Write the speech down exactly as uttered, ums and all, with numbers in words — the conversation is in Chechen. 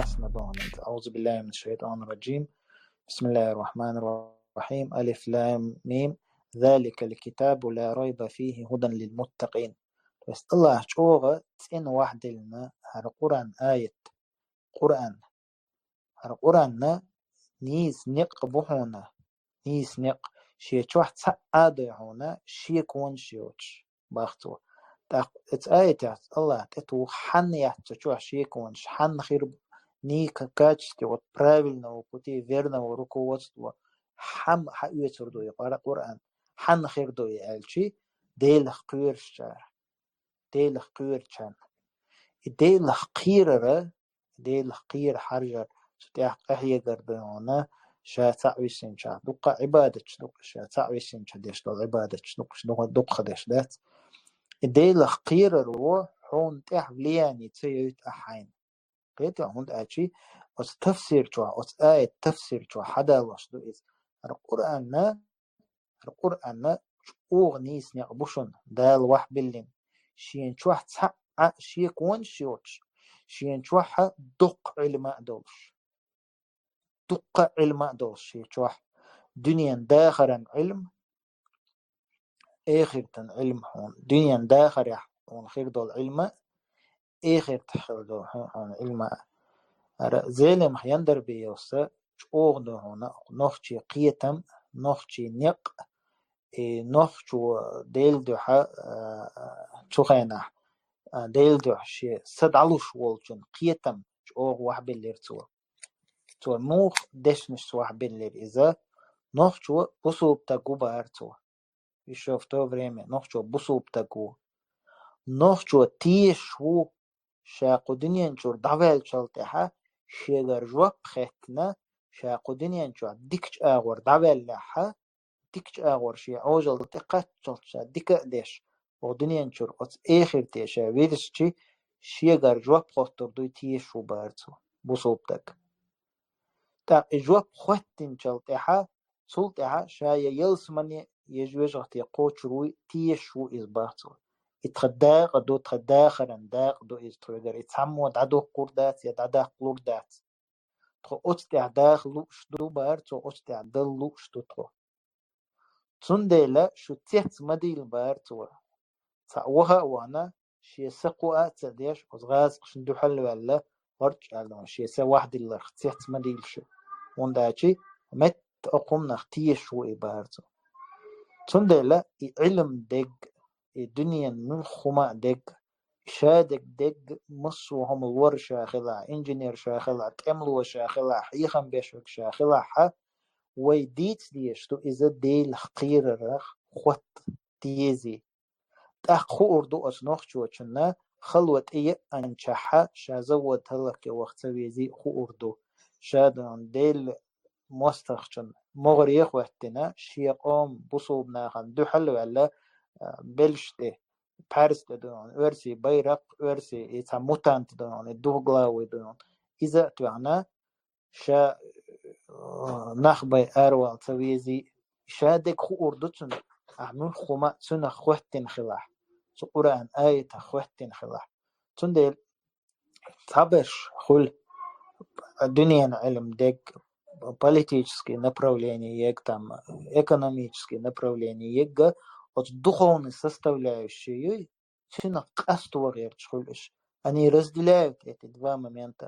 ясно бахьанца. أعوذ بالله من الشيطان الرجيم. بسم الله الرحمن الرحيم. ألف لام ميم. ذلك الكتاب لا ريب فيه هدى للمتقين. То есть Аллах чӀогӀа цӀена вахьделна хӀара Къуръан аят. Къуръан. ХӀара Къуръан нийса некъ бу хьуна, нийса некъ, шен чохь цхьа а дой хьуна, шеконаш йоцуш, бах цо. ТӀаккха эца аятехь Аллах тӀе туху, хьанна яц цу чохь шеконаш, хьанна хир бу нийса качестве, вот правильного пути, верного руководства, хьан хьаоьцур ду и Къур-, Къуръан, хьанна хир ду и аьлчи, Делах кхоьручара. Делах кхоьручарна. И Делах кхерара, Делах кхера хьаржар, цу тӀехь къахьегар ду хьуна, ша цхьаъ висинчохь, дуккха Ӏибадаташ ду-кх, ша цхьаъ висинчохь деш долу Ӏибадаташ ду-кх, дуккха, дуккха деш дац. И Делах кхерар ву хьуна тӀехь влияние ца йойту ахь хьайна. Кхетий, хӀунда аьлчи оцу тафсир чохь, оцу аят тафсир чохь хьадалош ду иза. ХӀара Къуръанна, хӀара Къуръанна чӀогӀа нийса некъ бу шуна, Дала вахьбиллина. Шен чохь цхьа а шеконаш йоцуш, шен чохь дуккха Ӏилма а долуш. Дуккха Ӏилма а долуш шен чохь. Дуьненан дахаран Ӏилма, эхартан Ӏилма хьуна. Дуьненан дахарехь хьуна хир долу Ӏилма, эхартехь хир долу хьуна Ӏилма. ХӀара Зелимха Яндарбиевс чӀогӀа ду хьуна нохчийн кхетам, нохчийн некъ, и нохчо Делан дуьхьа, а, цу хенахь, а, Делан дуьхьа шен са дӀалуш волчун кхетам чӀогӀа вахьбиллира цо. Цо муха дешнаш вахьбиллира иза, нохчо бусулба стаг ву бахара цо. Ещё в то время нохчо бусулба стаг ву. Нохчо тешаш ву, ша кху дуьнен чуьра дӀаваьллачул тӀаьхьа шегара жоп хеттина, ша кху дуьнен чохь дикачу агӀор дӀаваьллехьа, дикачу агӀор шен Ӏожалла тӀекхаччалц ша дика а деш, оха дуьнен чуьра оцу эхарте ша вирзичи, шегара жоп хоттур дуй тешаш ву бахара цо, бусулба стаг. ТӀаккха и жоп хоттинчул тӀаьхьа, цул тӀаьхьа ша я ялсамане, я жоьжахате кхочур вуй, тешаш ву иза бах цо. И тхан дакъа ду, тхан дахаран дакъа ду иза тхоьгара. И цхьаммо дӀадоккхур дац, я дӀадаккхалур дац. Тхо оцу тӀехь даха лууш ду бахара цо, оцу тӀехь дала лууш ду тхо. Цундела шу цец ма дийла бахара цо. Цхьаъ ваха а вахана, шен са кхоа а ца деш, оцу гӀазкхашна дуьхьал а ваьлла, гӀорч аьлла, шен са вахьдилларх цец ма дийла шу. ХӀунда аьлчи метта окху хӀуманах тешаш ву и бахара цо. Цундела и Ӏилма дерг, и дуьненан муьлхха хӀума а дерг, ша дерг дерг, массо а хӀума лор ша хилахь, инженер ша хилахь, тӀемало ша хилахь, хьехам беш верг ша хилахь, вай дийца дезаш ду иза Делах кхерарах хотта дези. ТӀаккха хуур ду оцу нохчочунна, хало тӀееанчохь ша завод хӀаллакьхи ваха ца вези хуур ду. Ша дуьйна Делан мостагӀчун могӀаре хӀоьттина, шен къоман бусулба нахана дуьхьал а ваьлла, а, белш тӀе, пхьаьрс тӀе дуьйна, оьрсийн байракх, оьрсийн и цхьа мутант дуьйна, и двуглавый дуьйна. Иза а тоьхна, ша, э, нах бай аравала ца вези, ша дерг хуур ду цунна, ахь муьлхха хӀума цунах хӀоьттина хилахь, цу Къуръан аятах хӀоьттина хилахь. Цундела цхьаберш хуьлу дуьненан Ӏилма дерг, политический направление ерг, там, экономический направление ерг, оцу духовный составляющая юй, цуьнах къасто гӀерташ хуьлу уьш. Они разделяют эти два момента.